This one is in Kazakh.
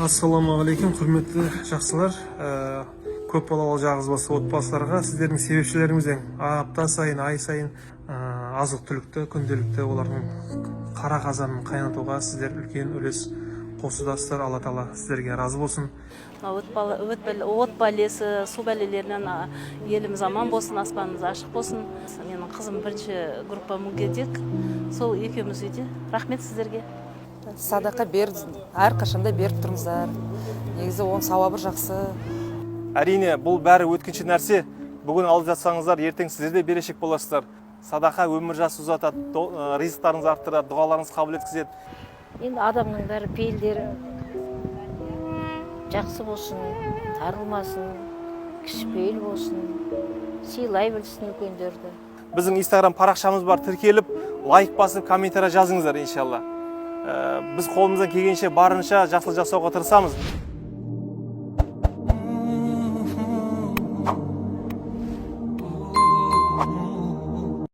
Ассалаумағалейкум, құрметті жақсылар! Көп балалы жалғызбасты отбасыларға сіздердің себепшілеріңізден апта сайын, ай сайын азық түлікті, күнделікті олардың қара қазанын қайнатуға сіздер үлкен үлес қосудасыздар. Алла Тағала сіздерге разы болсын. Мына от бәлесі, су бәлелерінен еліміз аман болсын, аспанымыз ашық болсын. Менің қызым бірінші группа мүгедек, сол екеуміз үйде. Рахмет сіздерге. Садақа бер, әрқашанда беріп тұрыңыздар. Негізі оның сауабы жақсы. Әрине, бұл бәрі өткінші нәрсе. Бүгін алып жатсаңыздар, ертең сіздер де берешек боласыздар. Садақа өмір жасын ұзартады, ризықтарыңызды арттырады, дұғаларыңызды қабыл еткізеді. Енді адамның бәрі пейілдері жақсы болсын, тарылмасын, кішіпейіл болсын, сыйлай білсін үлкендерді. Біздің Инстаграм парақшамыз бар, тіркеліп, лайк басып, комментарий жазыңыздар, иншалла. Біз қолымыздан келгенше, барынша жақсылық жасауға тырысамыз.